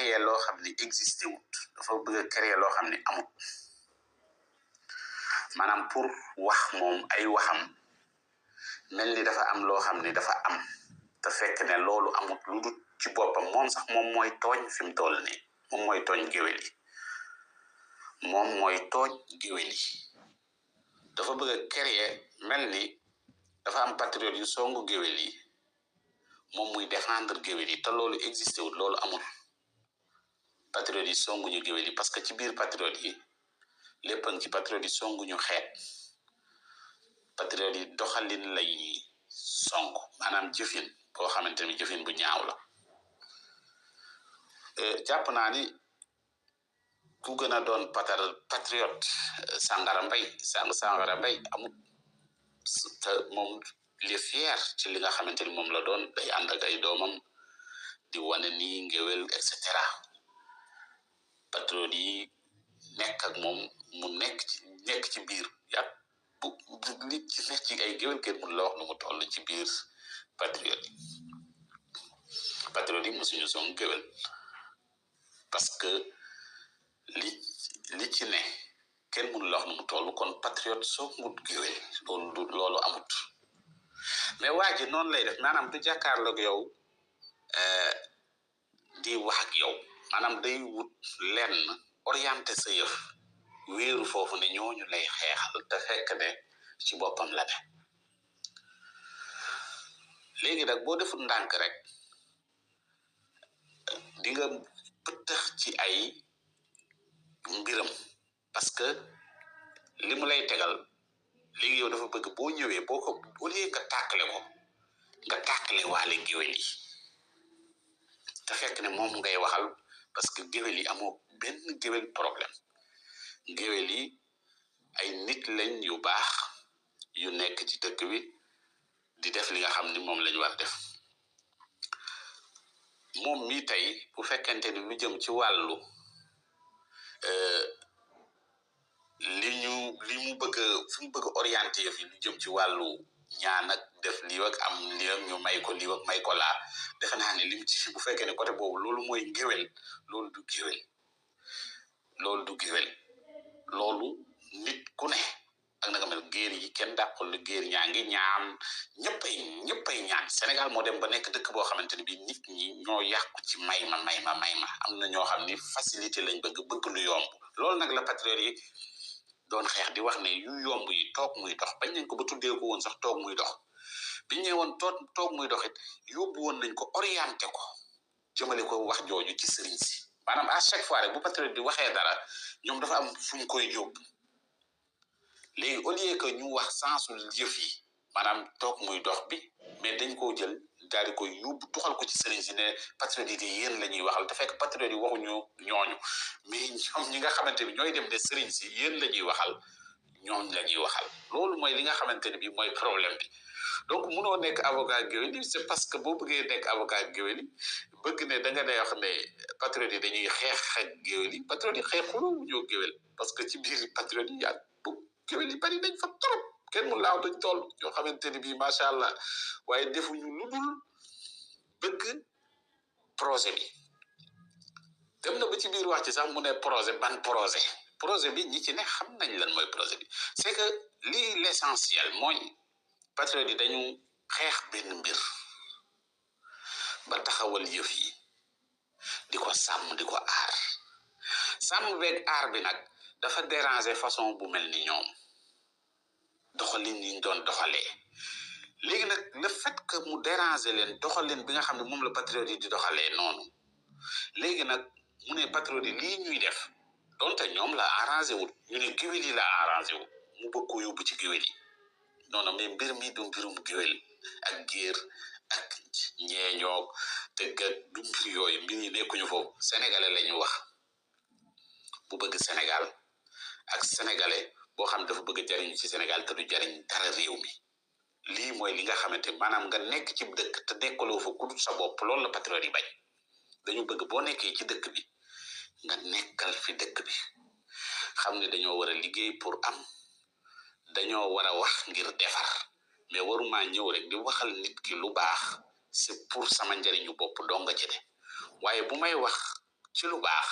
créer loo xam ni existé wut dafa bëgg a créer loo xam ni amut maanaam pour wax moom ay waxam mel ni dafa am loo xam ni dafa am te fekk ne loolu amut lu dul ci boppam moom sax moom mooy tooñ fi mu toll nii moom mooy tooñ géwél yi moom mooy tooñ géwél yi dafa bëgg a créer mel ni dafa am patriote yu songu géwél yi moom muy défendre géwél yi te loolu existé wut loolu amul patriote yi songuñu géwél yi parce que ci biir patriote yi léppan ci patriote yi songuñu xeet patriote yi doxalin lay song maanaam jëfin boo xamante ni jëfin bu ñaaw la jàpp naa ni ku gën a doon patriote Sangara Mbaye amul te moom li fier ci li nga xamante ni moom la doon day ànd ak ay doomam di wane nii ngéwél et cetera patriote yi nekk ak moom mu nekk ci biir yàpp bu li ci nekk ci ay géwél kenn mun la wax nu mu toll ci biir patriote yi mosuñu song géwél parce que li ci ne kenn mun la wax nu mu toll kon patriote songut géwél loolu amut mais waa ji noonu lay def maanaam du jàkkaarloog yow di wax ak yow maanaam day wut lenn orienté sa yëf wéeru foofu ne ñooñu lay xeexal te fekk ne ci boppam la ne léegi nag boo deful ndànk rek di nga pëtëx ci ay mbiram parce que li mu lay tegal léegi yow dafa bëgg boo ñëwee boo ko au lieu nga tàkkale waale géwél yi te fekk ne moom ngay waxal parce que géwél yi amoo benn géwél problème géwél yi ay nit lañ yu baax yu nekk ci dëkk bi di def li nga xam ni moom lañ war def moom mii tey bu fekkente ni lu jëm ci wàllu li mu bëgg fi mu bëgg orienté fi lu jëm ci wàllu ñaan ak def lii ak am lii ak ñu may ko lii ak may ko laa defe naa ne lim ci bu fekkee ne côté boobu loolu mooy ngéwél loolu du géwél loolu nit ku ne ak na nga mel géer yi kenn dàqul lu géer ñaa ngi ñaan ñëppay ñaan Sénégal moo dem ba nekk dëkk boo xamante ne bi nit ñi ñoo yàqu ci may ma am na ñoo xam ni facilité lañ bëgg lu yomb loolu nag la patriote yi doon xeex di wax ne yu yomb yi toog muy dox bañ nañ ko ba tuddee ko woon sax toog muy dox biñ ñëw woon toog muy dox it yóbbu woon nañ ko orienté ko jëmale ko wax jooju ci sëriñ si maanaam à chaque fois rek bu patriote di waxee dara ñoom dafa am fu ñu koy yóbbu léegi au lieu que ñu wax sensul jëf yi maanaam toog muy dox bi mais dañ koo jël daal di koy yóbbu tuxal ko ci sëriñ si ne patriote yi de yéen la ñuy waxal te fekk patriote yi waxuñu ñooñu mais ñoom ñi nga xamante ni ñooy dem de sëriñ si yéen la ñuy waxal ñooñ la ñuy waxal loolu mooy li nga xamante ne bi mooy problème bi donc munoo nekk avocat géwél yi c'est parce que boo bëggee nekk avocat géwél yi bëgg ne da nga day wax ne patriote yi dañuy xeex ak géwél yi patriote yi xeexuloo ñoo géwél parce que ci biir patriote yi yaa géwél yi bari nañ fa trop kenn mu laaw dañ toll ñoo xamante ni bii macha allah waaye defuñu lu dul bëgg projet bi dem na ba ci biir wax ci sax mu ne projet bi ñi ci ne xam nañ lan mooy projet bi c'est que lii l'essentiel mooy patriote yi dañu xeex benn mbir ba taxawal yëf yi di ko sàmm di ko aar sàmm beeg aar bi nag dafa déranger façon bu mel ni ñoom doxalin yi ñu doon doxalee léegi nag le fait que mu déranger leen doxalin bi nga xam ne moom la patriote yi di doxalee noonu léegi nag mu ne patriote yi lii ñuy def donte ñoom la arrangé wul ñu ne géwél yi la arrangé wul mu bëgg ko yóbbu ci géwél yi noonu mais mbir mi du mbirum géwél ak géer ak ñeeñoog tëggat du mbir yooyu mbir yi nekkuñu foofu sénégalais la ñu wax bu bëgg Sénégal ak sénégalais boo xam dafa bëgg jariñu ci Sénégal te du jariñ dara réew mi lii mooy li nga xamante maanaam nga nekk ci dëkk te nekkaloo fa ku dul sa bopp loolu la patriote yi bañ dañu bëgg boo nekkee ci dëkk bi nga nekkal fi dëkk bi xam ne dañoo war a liggéey pour am dañoo war a wax ngir defar mais waruma ñëw rek di waxal nit ki lu baax c'est pour sama njariñu bopp dong nga ci de waaye bu may wax ci lu baax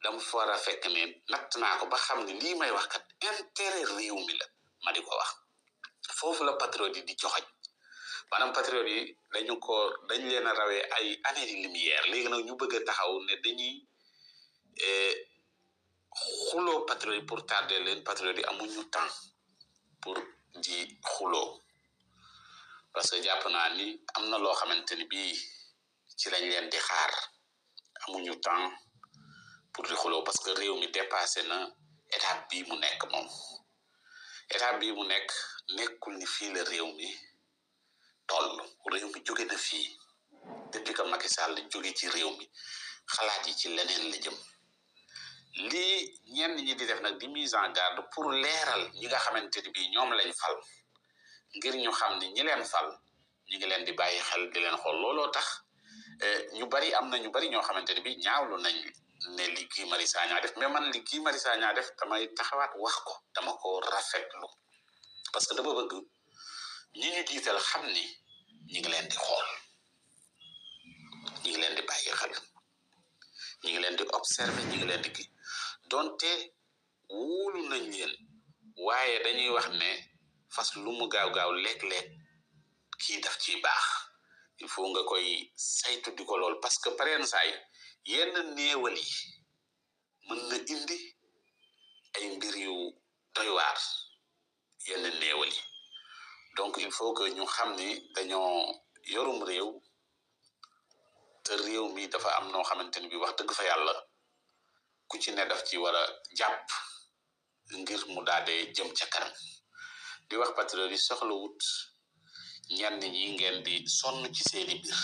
dama fa war a fekk ne natt naa ko ba xam ne lii may wax kat intérêt réew mi la ma di ko wax foofu la patriote yi di joxoñ maanaam patriote yi dañ leen a rawee ay années de lumière léegi nag ñu bëgg a taxaw ne dañuy xuloo patriote yi pour tarder leen patriote yi amuñu temps pour di xuloo parce que jàpp naa ni am na loo xamante ni bii ci lañ leen di xaar amuñu temps pour di xuloo parce que réew mi dépassé na étape bii mu nekk moom étape bii mu nekk nekkul ni fii la réew mi toll réew mi jóge na fii depuis que Macky Sall jóge ci réew mi xalaat yi ci leneen la jëm lii ñenn ñi di def nag di mise en garde pour leeral ñi nga xamante ni bii ñoom lañ fal ngir ñu xam ni ñi leen fal ñi ngi leen di bàyyi xel di leen xool looloo tax ñu bari am na ñu bari ñoo xamante ni bii ñaawlu nañ ne li Guy Marius Sagna def mais man li Guy Marius Sagna def damay taxawaat wax ko dama ko rafetlu parce que dama bëgg ñi ñu jiital xam ni ñi ngi leen di xool ñi ngi leen di bàyyi xel ñi ngi leen di observer ñi ngi leen di kii donte wóolu nañ leen waaye dañuy wax ne fas lu mu gaaw-gaaw léeg-léeg kii daf ciy baax il faut nga koy saytu di ko lool parce que pareen saay yenn néewal yi mën na indi ay mbir yu doy waar yenn néewal yi donc il faut que ñu xam ni dañoo yorum réew te réew mi dafa am noo xamante ni bi wax dëgg fa yàlla ku ci ne daf ci war a jàpp ngir mu daadee jëm ca kanam di wax patriote yi soxla wut ñenn ñi ngeen di sonn ci seeni biir